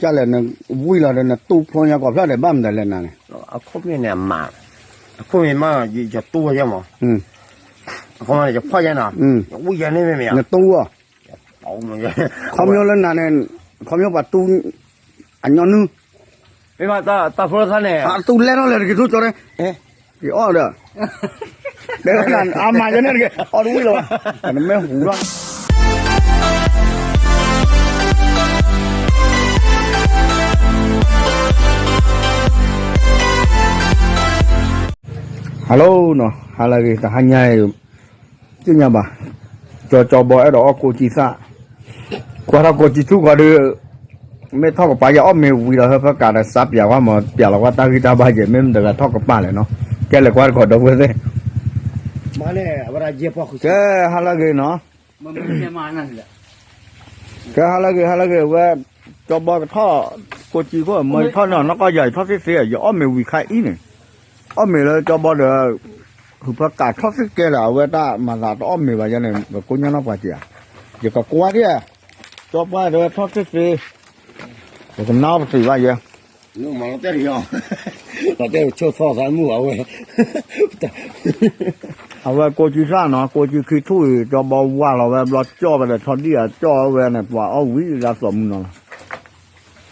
ကလဲၣ်နဝံၣ်လီၤဒီး နတူၢ်ဖျိညါကိးဖျၢၣ်ဒီး ဘၣ်မနုၤလဲၣ်နၤန့ၣ်, အခိၣ်မ့ၢ်န့ၣ်အမး, အခိၣ်မ့ၢ်မး ယတူၢ်ဝဲယဲမး, အခိၣ်မ့ၢ်န့ၣ် ယဖီၣ်ယဲနီၤ, ယဝံၣ်ယဲန့ၣ်မ့ၢ်မ့ၢ်, နတူၢ်အီၤ, ခီဖျိလၢနၤန့ၣ်, ခီဖျိပှၤတူၢ်, အညီနုၢ် မ့ၢ်ဘၣ်တၢ်ဖိလၢသးန့ၣ်, အတူၢ်လဲၢ်ထီၣ်လဲၣ်တက့ၤထူၣ်ကၠီန့ၣ်, က့ၤအီၣ်ဒီး, တဲဝဲဒၣ်အမၤယဲန့ၣ်တက့ၤ အီၣ်တဝံၣ်လီၤဘၣ်, နမ့ၢ်ဟူလီၤ Hello နီၤ, ဟါလၢအဂ့ၤ တဟါညါအံၤ, သ့ၣ်ညါဘၣ်, ကၠီကၠီဘီအဲၣ်ဒိးအီၣ်ကိးကၠံသၣ်, ကွၢ်ထီၣ်ကိးကၠံထူၣ်ဃီဒီး, မ့ၢ်ထီၣ်ကပၤယအီၣ်မ့ၤဝံၤဒီး ဟၢဖၢကးဒီးစးပၠးကွၢ်မး ပၠးလီၤကွၢ်တၢ်ဂံၢ်တၢ်ဘါယဲၢ် မ့ၢ်မတၤဂၤထီၣ်ကပၤလဲၣ်နီၤ, ကဲလဲၤကွၢ်တခီဒီပုၢ်ဝဲၢ်သ့ၣ်, ကဲဟါလၢအဂ့ၤနီၤ, ကဲဟါလၢအဂ့ၤ ဟါလၢအဂ့ၤဝဲ, ကၠီဘီကထီၣ်, ကိးကၠံခိၣ် မ့ၢ်ယထီၣ်န့ၣ် နီၢ်ကီၢ်ယၤ ယထီၣ်သ့ၣ်သ့ၣ် ယအီၣ်မ့ၤဝံၤခါအံၤန့ၣ်, အီၣ်မ့ၤလၢကၠီဘီဒီး, ဟူးဖၢကးထီၣ်သ့ၣ်ကဲလၢာ် အဝဲတၢ်မၤသးတအီၣ်မ့ၤဘၣ်ယဲန့ၣ် ပကိညါနီၢ်ပှၤက့ၤဧါ, ယကကွၢ်ဒၣ်, ကၠီဘီဒီးထီၣ်သ့ၣ်သ့ၣ်, ယကနၣ်ပသ့ၣ်ဘၣ်ယဲ အဝဲကိးကၠံသၣ်နီၤ ကိးကၠံခံထူၣ်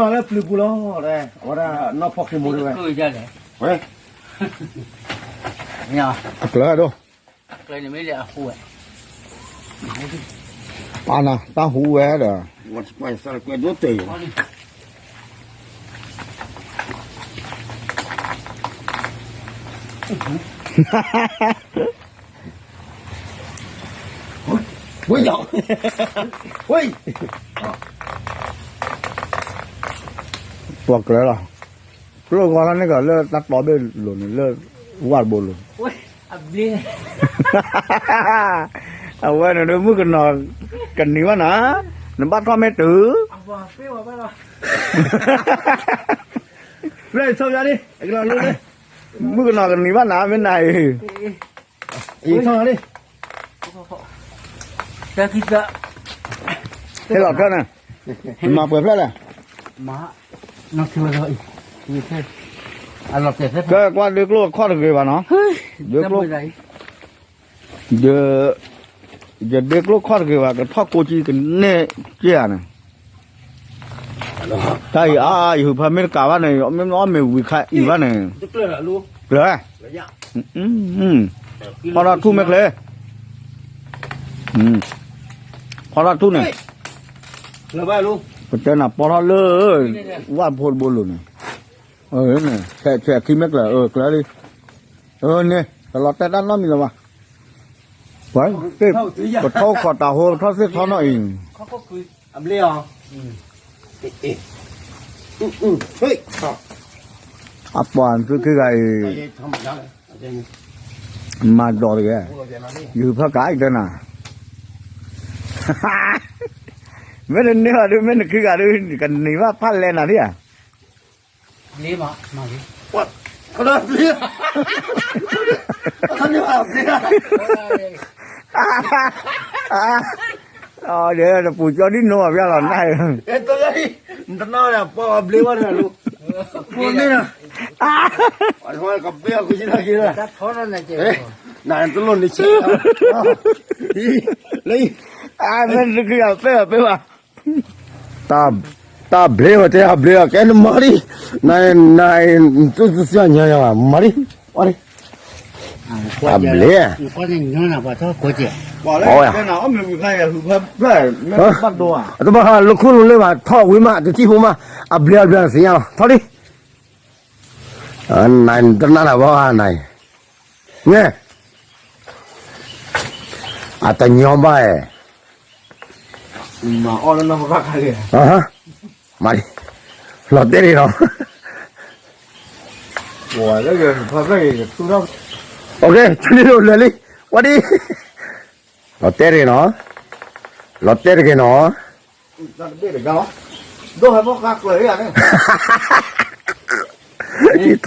အံၤ ကၠီဘီဝါလီၤဝဲဘျီ ကၠီၣ်ဝဲဒီးထီၣ်ဒံၣ်ဧါ ကၠီၣ်ဝဲန့ၣ် ပှၤအီၣ်ဝံၤလၢအသီမုၢ်နီၤလီၤ. အိၣ်ခီလီၤလၢပျုၤပူၤလီၤ, အဝဲဒၣ်နီၢ်ဖီၣ်ဃံမိၢ်တဝဲ, ကျၢၤဒိၣ်, ပာ်နၤတၢ်ဟူဝဲဒီး ပှၤကျၢၤလီၤ, ကျိၣ်ဂီၤလၢန့ၣ်ကီး လၢတၢ်တီဘ့ၣ်လိၤန့ၣ် လၢဝၣ်တဘိလိၤန့ၣ်, အဝဲန့ၣ်ဒီးမုၣ်ကနီၤကနံၤဘၣ်နၤ, နဘၣ်ထီၣ်မ့ၢ်တုၤ မုၣ်ကနီၤကနံၤဘၣ်နၤ မ့ၢ်နၤအံၤ, ဟဲလီၤဖျၢၣ်န့ၣ်, မၤပှဲၤဖျၢၣ်လဲၣ်, ကဲကွၢ်ဒ့ကျိၣ်ခီၣ်တဂ့ၤဘၣ်နီၤ, ဒ့ကျိၣ် ယဒ့ကျိၣ်ခီၣ်တဂ့ၤဘၣ် ကထီၣ်ကိးကံကနဲၣ်က့ၤဧါန့ၣ်, တၢ်အံၤအါအါ ယဟုးဖၢမ့ၢ်တကးဘၣ်န့ၣ် မ့ၢ်အီၣ်မ့ၤဝံၤခါအံၤဘၣ်န့ၣ်, ကျၢၤ, ဖီၣ်ထီၣ်ထူၣ်မ့ၢ်ချ့, ဖီၣ်ထီၣ်ထူၣ်န့ၣ်, ပတဲနၤပီထီၣ်လၢ ဝၣ်ဖိတဘိလိၤန့ၣ်, ဆဲးဆဲးခံမ့ၢ်ကျၢၤ ကျၢၤလံ, န့ၣ် ကလီၤတဲာ်တၢ်နီတမံၤလၢၤဘၣ်, ပထီၣ်ခီၣ်တၢ်ဟိ ပထီၣ်သ့ၣ်ထီနီၤအံၤ, အပှၤသုခံဂၤအံၤ, မၤဒိးတဂ့ၤ, ယဟုးဖၢကးအံၤတဲနၤ, မ့ၢ်တန့ၢ်ဘၣ်ဒုး မ့ၢ်နခံဂၤဒုး ကနံၤဘၣ်ဖးလဲၣ်နၤဒ်ဧါ ဘျ့မး, ဘျ့, ဘျ့, တပူၤကၠီဒ်နိအဘျါလီၤနၤ, တနၢ်ပီဘျ့ဝဲဒၣ်လီၤ, ဘျ့, ကဘ့ၣ်အီၤကစံၣ်တၢ်က့ၤလီၤ, နတလိၣ်န့ၣ်ဆဲး, လၢ, မ့ၢ်တက့ၤအီၤပဲၢ်အီၤပဲၢ်ဘၣ် တၢ်ဘျ့ဝဲတဲအဘျ့အကဲနမၤလံ, န, န, နသူသူသူညါညါမၤလံ, အီၣ်လံ, အဘျ့, အတဘၣ်ဃးလၢခူလူၤလၢဘၣ်ထီၣ်ဝံၤမး တထံၣ်ဖိမး, အဘျ့အဘျ့သ့ၣ်ညါလီၤ ထီၣ်လံ, နတနၢ်တၢ်ဘၣ်န, န့ၣ် အတညီဘၣ်ဧါ, မၤအီၣ်လၢနီၢ်ပဘၣ်ခါလံ, မၤလံ, လီၤတဲာ်န့ၣ်လီၤ, လီၤတဲာ်တဂ့ၤနီၤ, လီၤတဲာ်တဂ့ၤနီၤ, ထီၣ်ဒၢတဂၤအံၤ, ထီၣ်, အီၣ်လ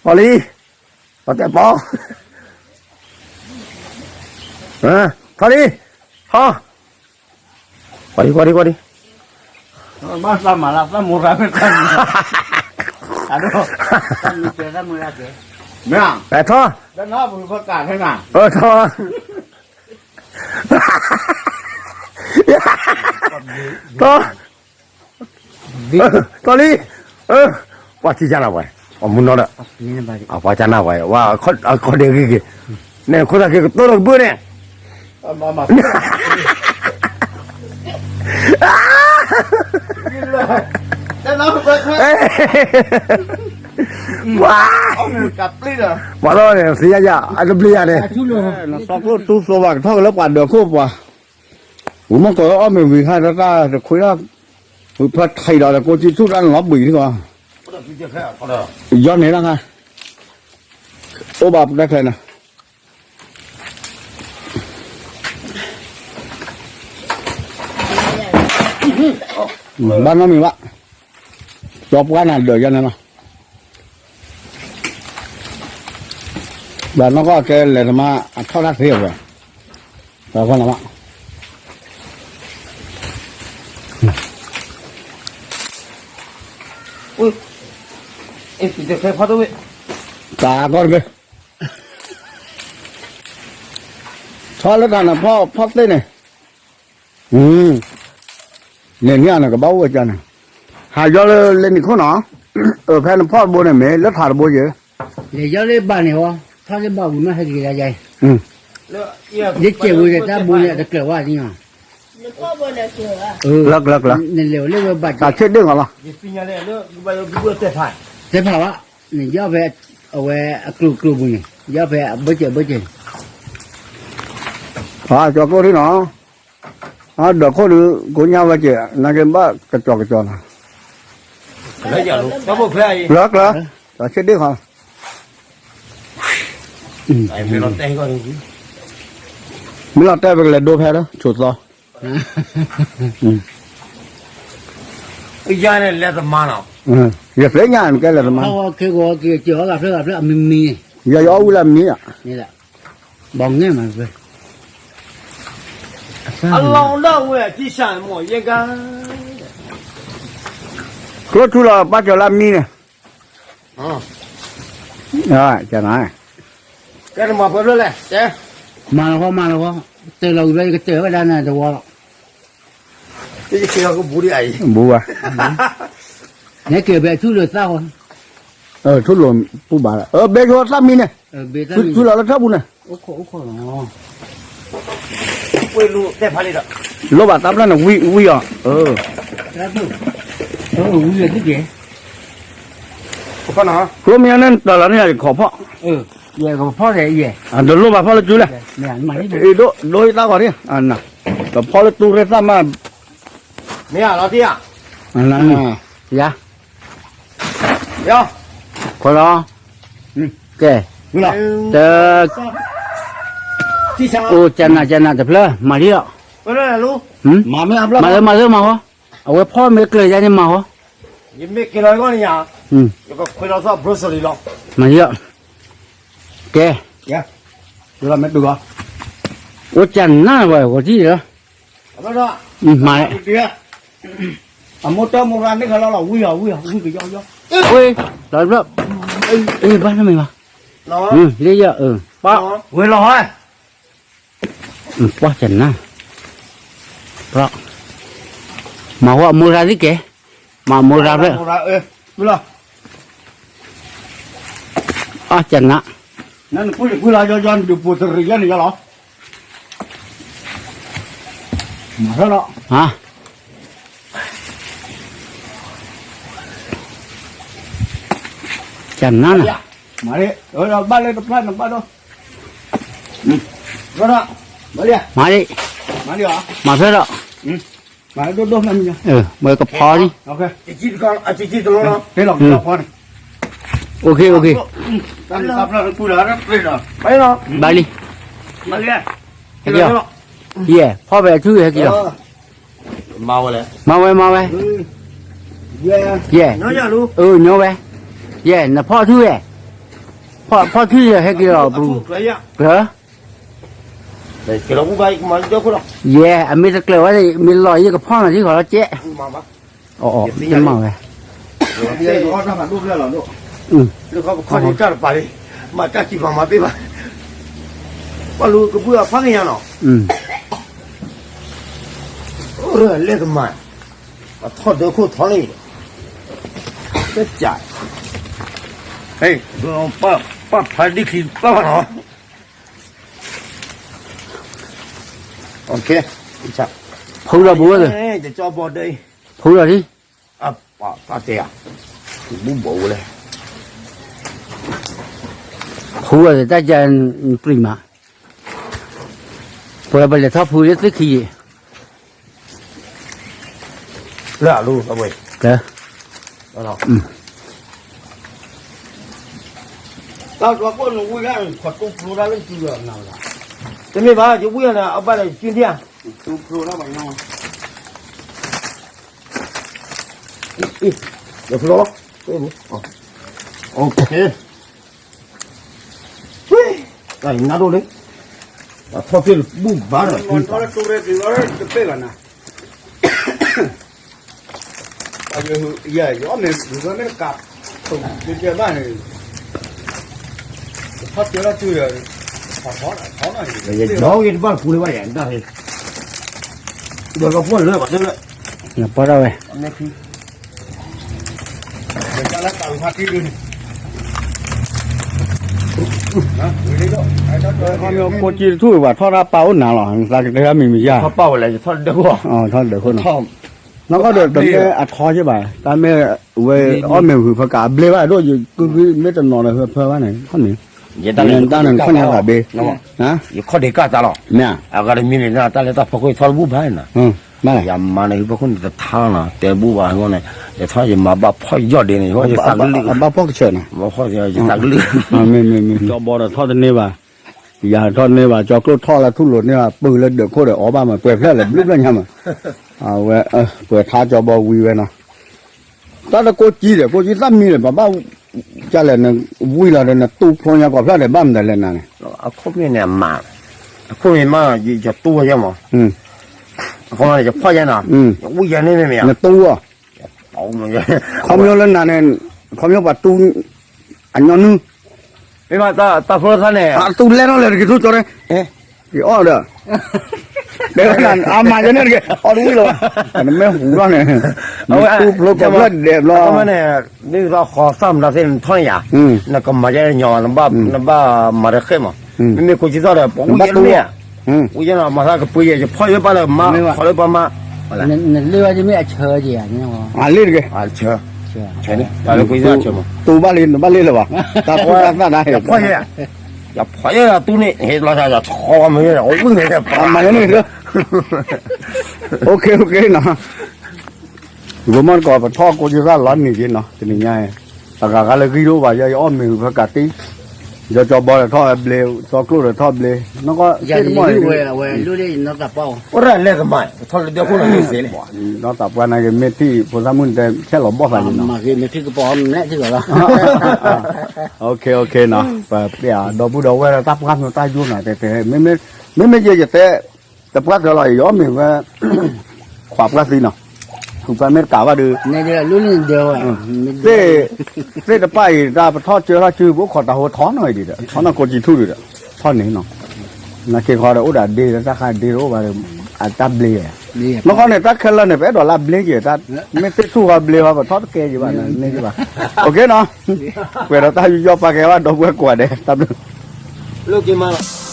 ံ, လီၤတဲာ်ပီ, ထီၣ်လံ, ထီၣ်, ကွၢ်ဒံး ကွၢ်ဒံး ကွၢ်ဒံး, ဘၣ်သးမၤလၢသးမိၢ်ရၢ်မ့ၢ်တၢ်န့ၣ်, အဒိ, တၢ်မ့ၢ်တဲတၢ်မ့ၢ်ရၢ်ကဲ, မ့ၢ်, ထီၣ်, အၢ ထီၣ်, ထီၣ်, ထီၣ်လံ, ပှၤထံၣ်ကနၣ်ဝဲ, အမူနီၤဒီး, ပှၤကနၣ်ဝဲ, ဝဲ, အခီၣ်ဒဲးဂ့ၤဂ့ၤ, န့ၣ်ခိၣ်သၣ်က့ၤကတိၢ်ဒီးကဘုၣ်န့ၣ်, ဝါ, ပှၤလီၤန့ၣ် သ့ယါယၤ အတဘျ့ယၤန့ၣ်, နစီကျိၣ်တူၢ်သိဘၣ်ကထီၣ်ကလၢပှၤဒၢးခိၣ်ပှၤ, ဝံၤမ့ၢ်ကိးအီၣ်မ့ၢ်ဝံၤခါတၢ်တခွ့ထီၣ်, ဝံၤဖဲထံးဒီးကိးကံထူၣ်တၢ်နလီၤဘှံးထံကီး, ယီၢ်န့ၣ်လၢခါ, အိၣ်ဘၣ်ပတၢ်ချဲန့ၣ် ဘၣ်နီတမံၤဘၣ်, ကၠီပှၢ်နၤဒၢးယါန့ၣ်လီၤ, ဘၣ်နီၢ်ကီၢ်ကဲလဲၤတမါ အထီၣ်တၢ်သ့အဝဲ, ဘၣ်, တၢ်ကီၢ်တဘ့ၣ်, ထီၣ်လၢတၢ်န့ၣ်ဖီၣ်သ့ၣ်န့ၣ်, န့ၣ်န့ၣ်နကဘၣ်အိၣ်ဝဲကန့ၣ်, ဟးယီလၢလဲနံၤခိၣ်နီၤ, အဖဲနဖီၣ်တဘိန့ၣ်မ့ၢ်လၢထးတဘိယဲ, လဲၤယီလၢဘၣ်န့ၣ်ဝဲ, ထီၣ်လၢဘၣ်ဝံၤမ့ၢ်ဟဲက့ၤယါယါ, ယကဲဝံၤဒီးတၢ်ဘိန့ၣ်တကျၢၤဝဲန့ၣ်, ကျၢၤကျၢၤကျၢၤ, နလဲၤဝဲလၢဝဲဘၣ်, တၢ်ဆ့ၣ်ဒ့ၣ်ဂီၤလီၤ, တဲဖးဘၣ်, နယီဖဲ, အဝဲအကျိၤကျိၤပူၤန့ၣ် ယီဖဲအဘၢၣ်စၢၤဘၢၣ်စၢၤန့ၣ်, ကၠီၤကျိၣ်ထံနီၤ, ဒၢးခိၣ်ဒုး ကိညါဝဲက့ၤ နာ်က့ဘၣ်ကကၠီၤကကၠီၤနီၤ, ကျၢၤကျၢၤ, တၢ်ဆ့ၣ်ဒ့ၣ်ဃီ, မ့ၢ်လီၤတဲာ်ပကလဲၤဒိဖဲလၢ ဆိးသီ, ယၤန့ၣ်လဲၤသမါနီၤ, ယသ့ၣ်ညါနကဲလဲၤသမါ, ယယအီၣ်ဝံၤလၢမံ, ဘီငဲၢ်မး, အလီၤဒၣ်ဝဲအထံၣ်ဆၣ်မီၢ်ယဲကါ, ကျိထူလီၤပၢ်ကၠီၤလၢမံန့ၣ်, ကဲနမၤပှဲၤဖျၢၣ်လဲၣ်, မၤလီၤဃီမၤလီၤဃီ, တၢ်လီၤဝံၤဘျီယကတၢၢ်ဝဲဒၣ်န့ၣ်တဝီလီၤ, ဘူးဘၣ်, နကဲဘဲထူလိာ်သၣ်ဃီ, ထူလိာ်ပူၤဘၣ်လၢ ဘဲကီသၣ်မံန့ၣ်, ထူလီၤလၢထၢၣ်ပူၤန့ၣ်, လိၣ်ဘၣ်သၣ်ဖျၢၣ်န့ၣ် ဝံၣ်အီၤ, ကျိမ့ၢ်န့ၣ် တၢ်လီၤန့ၣ်ယခီၣ်ဖီၣ်, တလိၣ်ဘၣ်ဖီၣ်လၢကၠူလဲၣ်, ဒိဟံးသၣ်ဂီၤန့ၣ်, ကဖီလၢတူၢ်ရ့ၣ်သၣ်မး, ယၤ, ဃီလီၤ, ကဲ, တ, အိၣ်ကနၣ်ကနၣ်တဖျၢၣ် မၤလံလီၤ, မၤလၢမၤလၢမၤဃီ, အဝဲဖီၣ်မ့ၢ်ကျၢၤယါန့ၣ်မၤဃီ, မၤလံလီၤ, ကဲ, အိၣ်ကနၣ်ဝဲဂီၤထံၣ်လီၤ, မၤ, အမိၢ်တၢ်မိၢ်ရၢ်န့ၣ်ခါလီၤလီၤ ဝံၣ်အီၤ ဝံၣ်အီၤ ဝံၣ်ကယီယီ, ဝ့ၢ်, လီၤ, ဘၣ်နမ့ၢ်ဘၣ်, လ့ယီၤ, ပှၢ်, ဝဲလီၤဟဲ, ပှၢ်ကနၣ်, မၤဝဲအမိၢ်ရၢ်သ့ၣ်ကဲ, မၤအမိၢ်ရၢ်ဖျၢၣ်, အကနၣ်, နနကွၢ်လီၤယီယီ နဒုးပူၤတရံးယဲန့ၣ်ယီလီၤ, မၤထီၣ်လီၤ, ကနၣ်, မၤလံ, ဘၣ်လၢတဖျၢၣ်နဘၣ်ဒီး, မၤလံ, မၤဖျၢၣ်ဒီး, မၤဒိၣ်ဒိၣ်, မ့ၢ်ကဖီလံ, ဘၣ်လံ, ယဲၢ်, ဖီၣ်ဖဲအထူၣ်ဟဲက့ၤလီၤ, မၤဝဲ, မၤဝဲ, ယဲၢ်, အၢ ညီဝဲ, ယဲၢ် နဖီၣ်ထူၣ်ဝဲ, ဖီၣ်ထူၣ်ယဲၢ်ဟဲက့ၤလီၤပူၤ, ကျၢၤ ကလီၤဘူၣ်ဘၣ် ယကမၤဒၢခိၣ်လီၤ. ယဲ အမ့ၢ်တကျၢၤဝဲ မ့ၢ်လီၤယကဖီၣ်နီၤ ယဂီၤလီၤကဲး. အီ မၤဝဲ လၢခီကဖီၣ်န့ၣ်တၢ်တပာ်လံ, မၤတၢ်စံးပာ်မၤပ့ၢ်ဘၣ်, ပှၤလူၤကဘုၣ်အဖးကညါနီၤ, လဲၤကမၤ, အထီၣ်ဒၢခိၣ်ထီၣ်လံ, တကး, ပၢ်ဖးဒံၣ်ခံပၢ်ဘၣ်နီၤ, ဖုဒီးပူၤဝဲ, ဖုဒီးဒ်, အပၢ်တၢ်တဲဧါ, ဘူၣ်ဘီဝဲလဲၣ်, ဖုဒီးတၢ်ကဲပျံၤမး, ပှၤပလဲၤထီၣ်ဖုလၢသ့ၣ်ခံယံၤ လၢအလိၤဝဲ, တမ့ၢ်ဘၣ် ယဝံၣ်န့ၣ် အဘၣ်ဒီးကၠူဒံၣ်ဧါ, ယဖျိလီၤ, နၤဒိၣ်လံ, ထီၣ်က့ၤဘူၣ်ဘါဒီး, တပ့ၢ်ဘၣ်နၤ, ယအီၣ်မ့ၤမ့ၢ်တကး, ဘၣ်န့ၣ်, ထီၣ်က့ၤလီၤစုဒီး, ယီၣ်ဂ့ၤတဘၣ်ပူၤလၢၤဘၣ်ယၤ, ဒီးကပီၢ်လၢဘၣ်တလၢ, ပီၢ်ဒၣ်ဝဲ ကိးကံတထူၣ်ဘၣ်ထီၣ်တၢ်ပာ်အိၣ်နၤလီၤ, သးကတဲမံၤမံၤယါ, ထီၣ်ဒၢးခိၣ်, နီၢ်ကီၢ်ဒီးတမ့ၢ်အထီယဲဘၣ်, တၢ်မ့ၢ်ဝဲအီၣ်မ့ၤဝံၤဖၢကးအဘျ့ဘၣ်ဒိၣ်, ယကုၢ်ကုၢ်မ့ၢ်တနီၤဒီးဖၢဖၢဘၣ်န့ၣ်, တၢ်န့ၣ်ခီၣ်န့ၢ်တၢ်ဘ့, ယခီၣ်ဒ့ကၢ်သးလီၤ, မ့ၢ်, အဂၤတမံၤန့ၣ် တၢ်လၢတၢ်ဖီခိၣ်ယထီၣ်တဘူၣ်ဘၣ်န့ၣ်, ယမၤန့ၣ် ဟံၣ်ဖိဃီန့ၣ်တထါလီၤနီၤ, တဲဘူၣ်ဘၣ်ဟီန့ၣ်, ယထီၣ်ယမၤဘၣ်ဖီၣ်ယီၢ်ဒ့န့ၣ်, ယဘၣ်ဖီၣ်ကဆၢၣ်နီၤ, ယသးကလုၢ်, ကၠီဘီဒီးထီၣ်တန့ၢ်ဘၣ်, ယၤထီၣ်တန့ၢ်ဘၣ်, ကၠီကျိၣ်ထီၣ်လၢထူၣ်လိာ်န့ၢ်ဘၣ်, ပုၢ်လၢဒၢးခိၣ်ဒီးအီၣ်ဘၣ်မး, ပှဲၤဖျၢၣ်လၢဘျုးဖျၢၣ်ညါမး, အဝဲ, ပှဲၤထါကၠီဘီဝံၤဝဲနီၤ, တၢ်တကိးကံဒီး ကိးကံသၣ်မံဒီး ပဘၣ်, ကလဲၣ်နဝံၤလီၤဒီး နတူၢ်ဖျိညါကိးဖျၢၣ်ဒီး ဘၣ်မနုၤလဲၣ်နၤန့ၣ်, အခိၣ်မ့ၢ်န့ၣ်အမး, အခိၣ်မ့ၢ်မး ယတူၢ်ဝဲယဲမး, အဃိယဖီၣ်ယဲနီၤ, ယဝံၤယဲန့ၣ်မ့ၢ်မ့ၢ်, နတူၢ်အီၤ, ခီဖျိလၢနၤန့ၣ်, ခီဖျိပှၤတူၢ်, အညီနုၢ် မ့ၢ်ဘၣ်တၢ်ဖိသၣ်န့ၣ်, အတူၢ်လဲၣ်ထီၣ်လဲၣ်တက့ၤထူၣ်ကၠီန့ၣ်, ယအီၣ်ဒီး, တဲဝဲနၤ အမၤယဲန့ၣ်တက့ၤ အီၣ်တဝံၤလီၤဘၣ်, နမ့ၢ်ဟူဘျီန့ၣ်, အဝဲ, ဒဲးဘျီ, မ့ၢ်ဃီသၣ်မတၤသ့ၣ်နထီၣ်န့ၣ်ယၤ, နကမၤယဲညီ, နဘၣ်မၤတဃဲမး, မ့မ့ၢ်ကိးကံသီၣ်ဒီး ပဝံၤယဲန့ၣ်မ့ၢ်ဧါ, ဝံၤယဲန့ၣ် မၤသးကပှ့ၤယဲ ယဖီၣ်ယဲဘၣ်လၢမါ, ခီလၢပှၤမါ, နလ့ၣ်ဝဲတမ့ၢ်အဆၢက့ၤဧါ, အလ့ၣ်တက့ၤ, ဆၢ, ဆၢ, တူၢ်ဘၣ်လံနဘၣ်လ့ၣ်လၢၤဘၣ်, တၢ်ဖီၣ်တၢ်သၣ်နၤ, ယဖီၣ်ယဲ, ယဖီၣ်ယဲတူၢ်န့ၣ် ဟ့ၣ်လီၤယၤ ယထီၣ်မ့ၢ်ဝံၤန့ၣ်, မၤယဲန့ၣ်, အိၣ်ခ့အိၣ်ခ့နီၤ, ဂိၤမီၢ်တကိး ပထီၣ်ကိးကံသၣ်လီၤနံၤက့ၤနီၤ တနံၤညါ, တဂၤဂၤလၢဂံၢ်တအိၣ်ဘၣ် ယဲယအီၣ်မ့ၤဝံၤဖဲကးတံၢ်, ယကၠီဘီဒီးထီၣ်ဝဲဘျ့, ကၠီကျိၣ်ဒီးထီၣ်ဘျ့, နီၢ်ကီၢ်သ့ၣ်တမီၢ်, အိၣ်ဒၣ်လဲၤကမၤ, ပထီၣ်လၢဒၢခိၣ်လီၤန့ၣ်သ့လဲၣ်, နီၢ်သးပှၢ်နာ်က့ၤ မ့ၢ်ထံၣ်ဖိသၣ်မုၣ်နတဲ ဆဲးလီၤဘီၣ်သးလံနီၤ, မ့ၢ်ထံၣ်ကပီၤမလဲၣ်ထံၣ်လီၤလီၤ OK OK နီၤ, ပပျဲဒီပုၢ်ဒီဝဲၢ်တၢ်ပှၢ်မၢတၢ်ယိၣ်နီၤ, တဲတဲ, မ့မ့ၢ်ယဲယတဲ, တပှၢ်တၢၢ်လီၤ ယအီၣ်မ့ၤဝဲ, ခွးပှၢ်သံနီၤ, ထူၣ်ဖျါမ့ၢ်တကးဘၣ်ဒီး, သ့ၣ်တပၢ်အံၤ တၢ်ပထီၣ်ကၢထီၣ်စု ပအိၣ်ခိးတၢ်ဟိထီနီၤအံၤဒီး ထီနီၤကိးကံထူၣ်ဒီး, ထီန့ၣ်နီၤ, နာ်က့ခီဒီးအိၣ်ဒီးဒ့ဒီး တၢ်ဃးဒ့တအိၣ်ဘၣ်ဒီး, အတၢ်ဘျ့, နီၢ်ခီန့ၣ် တၢ်ခဲလၢာ်န့ၣ် ပအဲၣ်ဒိးလၢဘျ့က့ၤ, မ့ၢ်သ့ၣ်ထူၣ်ဃီဘျ့ဃီ ပထီၣ်တကဲက့ၤဘၣ်န့ၣ်ဘၣ်, OK နီၤ, ပှဲၤဒီးတၢ်ယူးယီၣ်ပာ်ကဲဘၣ် ဒီပုၢ်ဝဲၢ်ကိးဂၤဒဲး, တၢ်ဘျုး, လၢက့ၤမးလီၤ